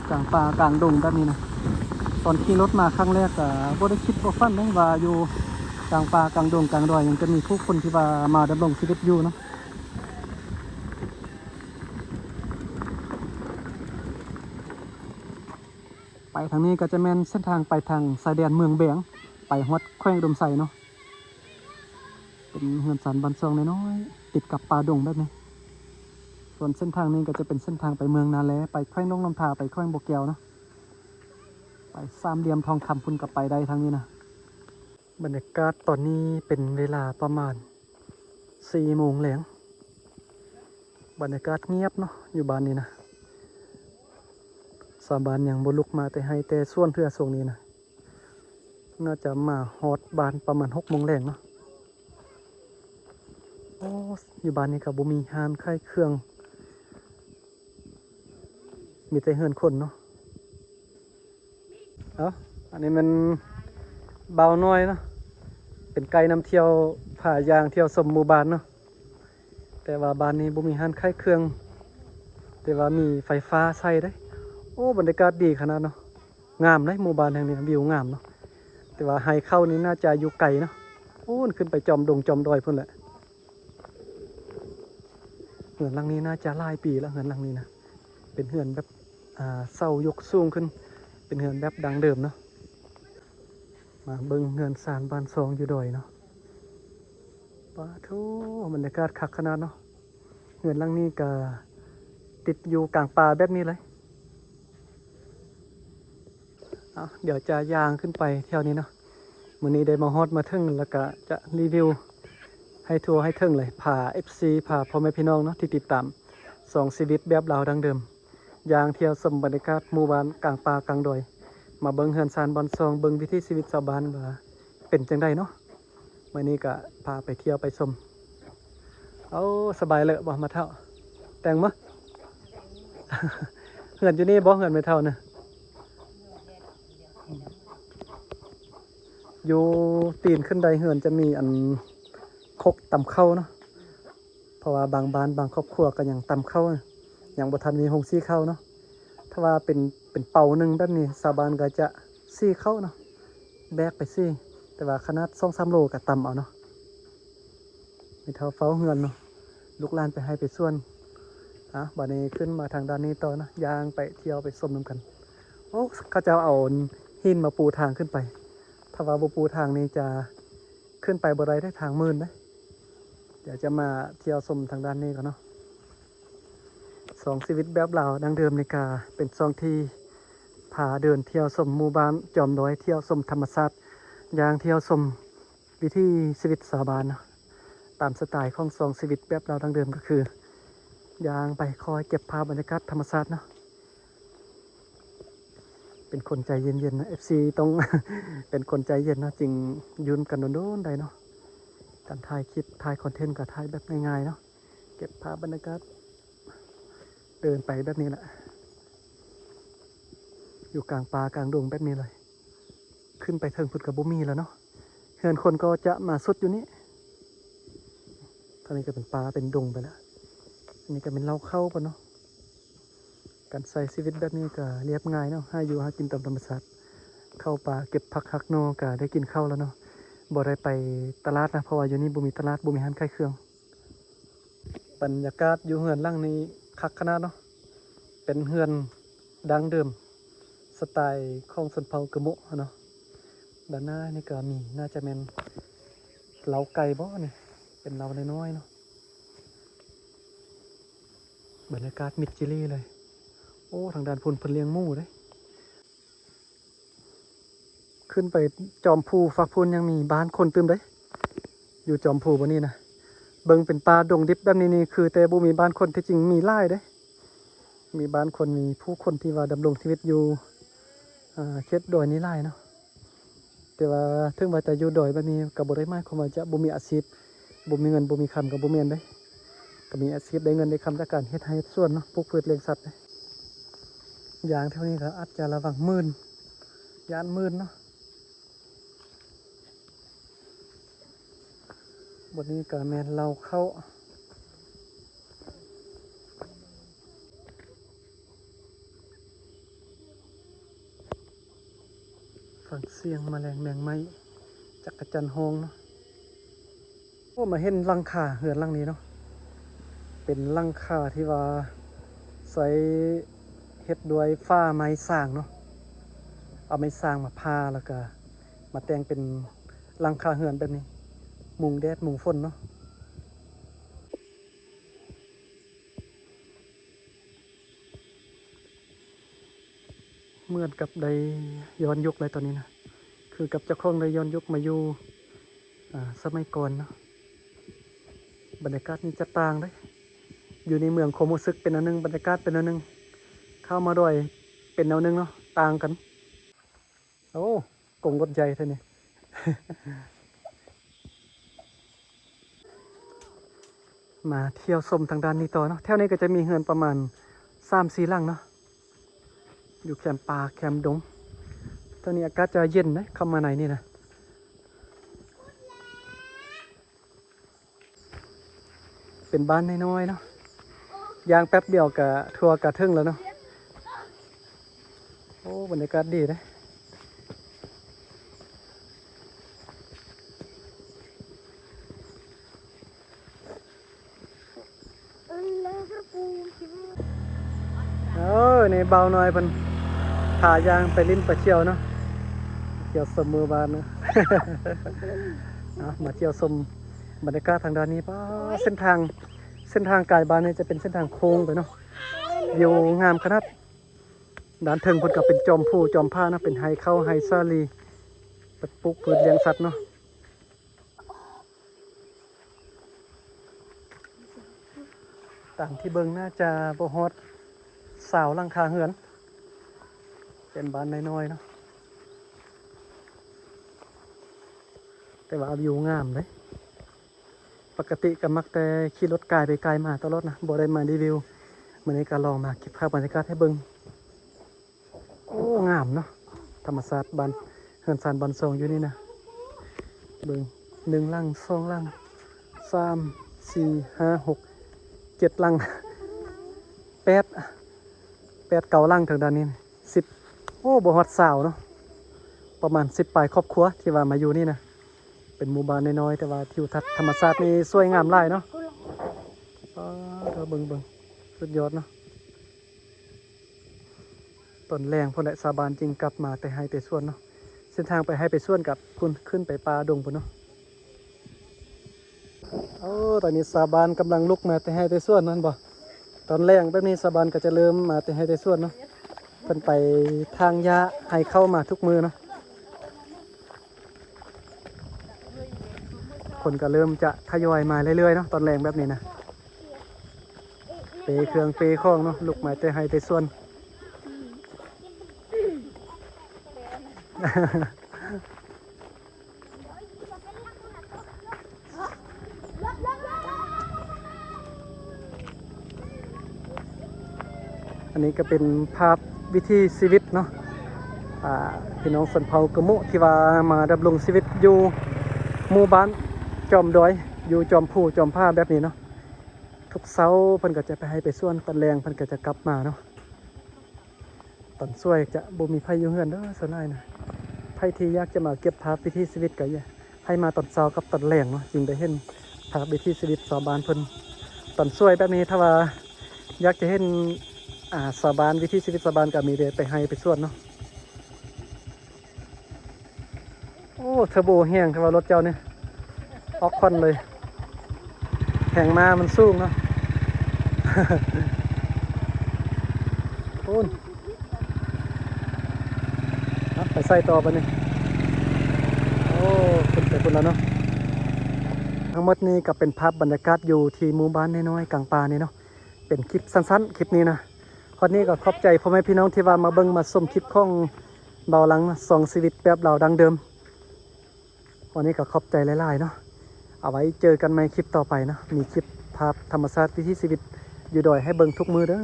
ກາງປ່າກາງດົງແບບນີ້ນະ. ຕອນຂີ່ລົດມາຄັ້ງແລກກໍບໍ່ໄດ້ຄິດບໍ່ຝັນເດ້ວ່າຢູ່ກາງປ່າກາງດົງກາງດອຍຍັງຈະມີຜູ້ຄົນທີ່ວ່າມາດຳລົງຊີວິດຢູ່ເນາະ. ໄປທາງນີ້ກໍຈະແມ່ນເສັ້ນທາງໄປທາງຊາຍແດນເມືອງແບງ ໄປຮອດແຂວງອຸດົມໄຊເນາະ. ເປັນເຮືອນຊານບ້ານຊ່ອງນ້ອຍໆ ຕິດກັບປ່າດົງແບບນີ້. ສ່ວນເສັ້ນທາງນີ້ກໍຈະເປັນເສັ້ນທາງໄປເມືອງນາແລ ໄປແຂວງຫຼວງນ້ຳທາ ໄປແຂວງບໍ່ແກ້ວເນາະ. ໄປສາມຫຼ່ຽມທອງຄຳພຸ້ນກໍໄປໄດ້ທາງນີ້ນະ. ບັນຍາກາດຕອນນີ້ເປັນເວລາປະມານສີ່ໂມງແລງ. ບັນຍາກາດງຽບເນາະ ຢູ່ບ້ານນີ້ນະ. ຊາວບ້ານຍັງບໍ່ລຸກມາແຕ່ໄຮ່ແຕ່ສວນເທື່ອຊ່ວງນີ້ນະ. ໜ້າຈະມາຮອດບ້ານປະມານຫົກໂມງແລງເນາະ. ໂອ້ ຢູ່ບ້ານນີ້ກໍບໍ່ມີຮ້ານຂາຍເຄື່ອງ ມີແຕ່ເຮືອນຄົນເນາະ. ເອົ້າ ອັນນີ້ແມ່ນບ່າວນ້ອຍເນາະ ເປັນໄກນຳທ່ຽວ ພາຍ່າງທ່ຽວຊົມໝູ່ບ້ານເນາະ. ແຕ່ວ່າບ້ານນີ້ບໍ່ມີຮ້ານຂາຍເຄື່ອງ ແຕ່ວ່າມີໄຟຟ້າໃຊ້ເດ້. ໂອ້ ບັນຍາກາດດີຂະໜາດເນາະ. ງາມເດ້ ໝູ່ບ້ານແຫ່ງນີ້ ວິວງາມເນາະ. ແຕ່ວ່າໄຮ່ເຂົ້ານີ້ໜ້າຈະຢູ່ໄກເນາະ ໂອ້ ຂຶ້ນໄປຈອມດົງຈອມດອຍພຸ້ນແຫຼະ. ເຮືອນຫຼັງນີ້ໜ້າຈະຫຼາຍປີແລ້ວ ເຮືອນຫຼັງນີ້ນະ. ເປັນເຮືອນແບບ ອ່າ ເສົາຍົກສູງຂຶ້ນ ເປັນເຮືອນແບບດັ້ງເດີມເນາະ. ມາເບິ່ງເຮືອນຊານບ້ານຊ່ອງຢູ່ດອຍເນາະ. ປາໂທ້ ບັນຍາກາດຄັກຂະໜາດເນາະ. ເຮືອນຫຼັງນີ້ກະຕິດຢູ່ກາງປ່າແບບນີ້ເລີຍ. ເອົາ ດຽວຈະຍ່າງຂຶ້ນໄປແຖວນີ້ເນາະ. ມື້ນີ້ໄດ້ມາຮອດມາເຖິງ ແລ້ວກະຈະຣີວິວໃຫ້ທົ່ວໃຫ້ເຖິງເລີຍ. ພາເອັຟຊີ ພາພໍ່ແມ່ພີ່ນ້ອງເນາະ ທີ່ຕິດຕາມຊ່ອງຊີວິດແບບລາວດັ້ງເດີມ ຍ່າງທ່ຽວຊົມບັນຍາກາດໝູ່ບ້ານກາງປ່າກາງດອຍ ມາເບິ່ງເຮືອນຊານບ້ານຊ່ອງ ເບິ່ງວິຖີຊີວິດຊາວບ້ານວ່າເປັນຈັ່ງໃດເນາະ. ມື້ນີ້ກະພາໄປທ່ຽວໄປຊົມ. ເອົາ ສະບາຍເລີຍບໍ່ ມາເຖົ້າ? ແຕ່ງມາ ເຮືອນຢູ່ນີ້ບໍ່ ເຮືອນແມ່ເຖົ້ານະ? ຢູ່ຕີນຂຶ້ນໄດເຮືອນຈະມີອັນຄົກຕຳເຂົ້າເນາະ. ເພາະວ່າບາງບ້ານບາງຄອບຄົວກໍຍັງຕຳເຂົ້າ ຍັງບໍ່ທັນມີໂຮງສີເຂົ້າເນາະ. ຖ້າວ່າເປັນ ເປັນເປົາໜຶ່ງແບບນີ້ ຊາວບ້ານກໍຈະສີເຂົ້າເນາະ ແບກໄປສີ ແຕ່ວ່າຂະໜາດສອງສາມໂລກໍຕຳເອົາເນາະ. ແມ່ເຖົ້າເຝົ້າເຮືອນເນາະ ລູກຫຼານໄປໄຮ່ໄປສວນ. ອ່ະ ບາດນີ້ຂຶ້ນມາທາງດ້ານນີ້ຕໍ່ເນາະ ຍ່າງໄປທ່ຽວໄປຊົມນຳກັນ. ໂອ້ ເຂົາເຈົ້າເອົາຫີນມາປູທາງຂຶ້ນໄປ ຖ້າວ່າບໍ່ປູທາງນີ້ຈະ ຂຶ້ນໄປບໍ່ໄດ້ເດ້ ທາງມື່ນເດ້. ດຽວຈະມາທ່ຽວຊົມທາງດ້ານນີ້ກ່ອນເນາະ. ຊ່ອງຊີວິດແບບລາວດັ້ງເດີມນີ້ກະເປັນຊ່ອງທີ່ພາເດີນທ່ຽວຊົມໝູ່ບ້ານ ຈອມດອຍ ທ່ຽວຊົມທຳມະຊາດ ຍ່າງທ່ຽວຊົມວິຖີຊີວິດຊາວບ້ານເນາະ. ຕາມສະໄຕຂອງຊ່ອງຊີວິດແບບລາວດັ້ງເດີມກໍຄື ຍ່າງໄປຄອຍເກັບພາບບັນຍາກາດທຳມະຊາດເນາະ. ເປັນຄົນໃຈເຢັນໆ ນະ ເອັຟຊີ ຕ້ອງເປັນຄົນໃຈເຢັນເນາະ ຈຶ່ງຢູ່ນຳກັນດົນໆ ໄດ້ເນາະ. ການຖ່າຍຄລິບ ຖ່າຍຄອນເທັນ ກໍຖ່າຍແບບງ່າຍໆ ເນາະ ເກັບພາບບັນຍາກາດ ເດີນໄປແບບນີ້ແຫຼະ ຢູ່ກາງປ່າກາງດົງແບບນີ້ເລີຍ. ຂຶ້ນໄປເທິງພຸ້ນກໍບໍ່ມີແລ້ວເນາະ ເຮືອນຄົນກໍຈະມາສຸດຢູ່ນີ້. ທາງນີ້ກໍເປັນປ່າເປັນດົງໄປແລ້ວ. ອັນນີ້ກໍເປັນເລົ້າເຂົ້າເພິ່ນເນາະ. ການໃຊ້ຊີວິດແບບນີ້ກໍລຽບງ່າຍເນາະ ຫາຢູ່ຫາກິນຕາມທຳມະຊາດ ເຂົ້າປ່າເກັບຜັກຫັກໜໍ່ກໍໄດ້ກິນເຂົ້າແລ້ວເນາະ. ບໍ່ໄດ້ໄປຕະຫຼາດນະ ເພາະວ່າຢູ່ນີ້ບໍ່ມີຕະຫຼາດ ບໍ່ມີຮ້ານຂາຍເຄື່ອງ. ບັນຍາກາດຢູ່ເຮືອນຫຼັງນີ້ຄັກຂະໜາດເນາະ ເປັນເຮືອນດັ້ງເດີມ ສະໄຕຂອງຊົນເຜົ່າກະໂມະເນາະ. ດ້ານໜ້ານີ້ກໍມີ ໜ້າຈະແມ່ນເລົ້າໄກ່ບໍນີ້ ເປັນເລົ້ານ້ອຍໆ ເນາະ. ບັນຍາກາດມິດຈີລີເລີຍ. ໂອ້ ທາງດ້ານພຸ້ນເພິ່ນລ້ຽງໝູເດ້. ຂຶ້ນໄປຈອມພູຟາກພຸ້ນຍັງມີບ້ານຄົນຕື່ມເດ້ ຢູ່ຈອມພູບ່ອນນີ້ນະ. ເບິ່ງເປັນປ່າດົງດິບແບບນີ້ນີ້ ຄືແຕ່ບໍ່ມີບ້ານຄົນ ທີ່ຈິງມີຫຼາຍເດ້ ມີບ້ານຄົນ ມີຜູ້ຄົນທີ່ວ່າດຳລົງຊີວິດຢູ່ ອ່າ ເຂດດອຍນີ້ຫຼາຍເນາະ. ແຕ່ວ່າເຖິງວ່າຈະຢູ່ດອຍແບບນີ້ ກໍບໍ່ໄດ້ໝາຍຄວາມວ່າຈະບໍ່ມີອາຊີບ ບໍ່ມີເງິນ ບໍ່ມີຄຳ ກໍບໍ່ແມ່ນເດ້. ກໍມີອາຊີບໄດ້ເງິນໄດ້ຄຳຈາກການເຮັດໄຮ່ເຮັດສວນເນາະ ປູກພືດລ້ຽງສັດເດ້. ຢ່າງແຖວນີ້ກໍອາດຈະລະວັງໝື່ນ ຢ້ານໝື່ນເນາະ. ບ່ອນນີ້ກໍແມ່ນເລົ້າເຂົ້າ. ຟັງສຽງມະແລງແມງໄມ້ ຈັກກະຈັນຮ້ອງເນາະ. ໂອ້ ມາເຫັນຫຼັງຄາເຮືອນຫຼັງນີ້ເນາະ ເປັນຫຼັງຄາທີ່ວ່າໃຊ້ເຮັດດ້ວຍຝາໄມ້ສາງເນາະ ເອົາໄມ້ສາງມາຜ່າ ແລ້ວກະມາແຕ່ງເປັນຫຼັງຄາເຮືອນແບບນີ້ ມຸງແດດມຸງຝົນເນາະ. ເໝືອນກັບໄດ້ຍ້ອນຍຸກເລີຍຕອນນີ້ນະ ຄືກັບເຈົ້າຂອງໄດ້ຍ້ອນຍຸກມາຢູ່ ອາ ສະໄໝກ່ອນເນາະ. ບັນຍາກາດນີ້ຈະຕ່າງເດ້ ຢູ່ໃນເມືອງຄວາມຮູ້ສຶກເປັນແນວໜຶ່ງ ບັນຍາກາດເປັນແນວໜຶ່ງ ເຂົ້າມາດອຍເປັນແນວໜຶ່ງເນາະ ຕ່າງກັນ. ໂອ້ ກົງລົດໃຫຍ່ແທ້ນີ້. ມາທ່ຽວຊົມທາງດ້ານນີ້ຕໍ່ເນາະ ແຖວນີ້ກໍຈະມີເຮືອນປະມານສາມສີ່ຫຼັງເນາະ ຢູ່ແຄມປ່າແຄມດົງ. ຕອນນີ້ອາກາດຈະເຢັນເດ້ ເຂົ້າມາໃນນີ້ນະ. ເປັນບ້ານນ້ອຍໆເນາະ ຍ່າງແປັບດຽວກະທົ່ວກະເຖິງແລ້ວເນາະ. ໂອ້ ບັນຍາກາດດີເດ້. ເອີ ນີ້ບ່າວນ້ອຍເພິ່ນພາຍ່າງໄປຫຼິ້ນໄປທ່ຽວເນາະ ທ່ຽວຊົມໝູ່ບ້ານເນາະ. ເອົາ ມາທ່ຽວຊົມບັນຍາກາດທາງດ້ານນີ້ ປ້າ ເສັ້ນທາງ ເສັ້ນທາງກາຍບ້ານນີ້ຈະເປັນເສັ້ນທາງໂຄ້ງໄປເນາະ ວິວງາມຂະໜາດ. ດ້ານເທິງເພິ່ນກໍເປັນຈອມພູຈອມຜາເນາະ ເປັນໄຮ່ເຂົ້າໄຮ່ສາລີ ເປັນປູກພືດລ້ຽງສັດເນາະ. ຕາມທີ່ເບິ່ງໜ້າຈະບໍ່ຮອດຊາວຫຼັງຄາເຮືອນ ເປັນບ້ານນ້ອຍໆເນາະ ແຕ່ວ່າວິວງາມເດ້. ປົກກະຕິກໍມັກແຕ່ຂີ່ລົດກາຍໄປກາຍມາຕະຫຼອດນະ ບໍ່ໄດ້ມາຣີວິວ. ມື້ນີ້ກໍລອງມາເກັບພາບບັນຍາກາດໃຫ້ເບິ່ງ. ໂອ້ ງາມເນາະ ທຳມະຊາດບ້ານ ເຮືອນຊານບ້ານຊ່ອງຢູ່ນີ້ນະ. ເບິ່ງ ໜຶ່ງຫຼັງ ສອງຫຼັງ ສາມ ສີ່ ຫ້າ ຫົກ ເຈັດຫຼັງ ແປດ ແປດ ເກົ້າຫຼັງທາງດ້ານນີ້ ສິບ ໂອ້ ບໍ່ຮອດຊາວເນາະ ປະມານສິບປາຍຄອບຄົວທີ່ວ່າມາຢູ່ນີ້ນະ. ເປັນໝູ່ບ້ານນ້ອຍໆ ແຕ່ວ່າທິວທັດທຳມະຊາດນີ້ສວຍງາມຫຼາຍເນາະ. ປ້າດ ເບິ່ງໆ ສຸດຍອດເນາະ. ຕອນແລງພຸ້ນແຫຼະ ຊາວບ້ານຈຶ່ງກັບມາແຕ່ໄຮ່ແຕ່ສວນເນາະ. ເສັ້ນທາງໄປໄຮ່ໄປສວນກັບພຸ້ນ ຂຶ້ນໄປປ່າດົງພຸ້ນເນາະ. ໂອ້ ຕອນນີ້ຊາວບ້ານກຳລັງລຸກມາແຕ່ໄຮ່ແຕ່ສວນນັ້ນບໍ່. ຕອນແລງແບບນີ້ຊາວບ້ານກໍຈະເລີ່ມມາແຕ່ໄຮ່ແຕ່ສວນເນາະ. ເພິ່ນໄປຖາງຫຍ້າໃຫ້ເຂົ້າມາທຸກມື້ເນາະ. ຄົນກໍເລີ່ມຈະທະຍອຍມາເລື້ອຍໆເນາະ ຕອນແລງແບບນີ້ນະ. ເປເຄື່ອງເປຂອງເນາະ ລຸກມາແຕ່ໄຮ່ແຕ່ສວນ. ອັນນີ້ກໍເປັນພາບວິຖີຊີວິດເນາະ ອ່າ ພີ່ນ້ອງຊົນເຜົ່າກະໂມະ ທີ່ວ່າມາດຳລົງຊີວິດຢູ່ໝູ່ບ້ານຈອມດອຍ ຢູ່ຈອມພູຈອມຜາແບບນີ້ເນາະ. ທຸກເຊົ້າເພິ່ນກໍຈະໄປໄຮ່ໄປສວນ ຕອນແລງເພິ່ນກໍຈະກັບມາເນາະ. ຕອນສວຍຈະບໍ່ມີໃຜຢູ່ເຮືອນເດີ ສ່ວນຫຼາຍນະ. ໃຜທີ່ຢາກຈະມາເກັບພາບວິຖີຊີວິດກໍໃຫ້ມາຕອນເຊົ້າກັບຕອນແລງເນາະ ຈຶ່ງໄດ້ເຫັນພາບວິຖີຊີວິດຊາວບ້ານເພິ່ນ. ຕອນສວຍແບບນີ້ ຖ້າວ່າຢາກຈະເຫັນ ອ່າ ຊາວບ້ານ ວິຖີຊີວິດຊາວບ້ານ ກໍມີແຕ່ໄປໄຮ່ໄປສວນເນາະ. ໂອ້ ເທີໂບແຮງແທ້ວ່າລົດເຈົ້ານີ້ ອອກຄວັນເລີຍ ແຮງມ້າມັນສູງເນາະ. ພຸ້ນ ເອົາ ໄປໃສຕໍ່ບາດນີ້. ໂອ້ ຂຶ້ນໄປພຸ້ນແລ້ວເນາະ. ທັງໝົດນີ້ກໍເປັນພາບບັນຍາກາດຢູ່ທີ່ໝູ່ບ້ານນ້ອຍໆກາງປ່ານີ້ເນາະ. ເປັນຄລິບສັ້ນໆ ຄລິບນີ້ນະ. ຮອດນີ້ກໍຂອບໃຈພໍ່ແມ່ພີ່ນ້ອງທີ່ວ່າມາເບິ່ງມາຊົມຄລິບຂອງບ່າວຫຼັງເນາະ ຊ່ອງຊີວິດແບບລາວດັ້ງເດີມ. ວັນນີ້ກໍຂອບໃຈຫຼາຍໆເນາະ. ເອົາໄວ້ເຈີກັນໃໝ່ຄລິບຕໍ່ໄປເນາະ. ມີຄລິບພາບທຳມະຊາດວິຖີຊີວິດຢູ່ດອຍໃຫ້ເບິ່ງທຸກມື້ເດີ.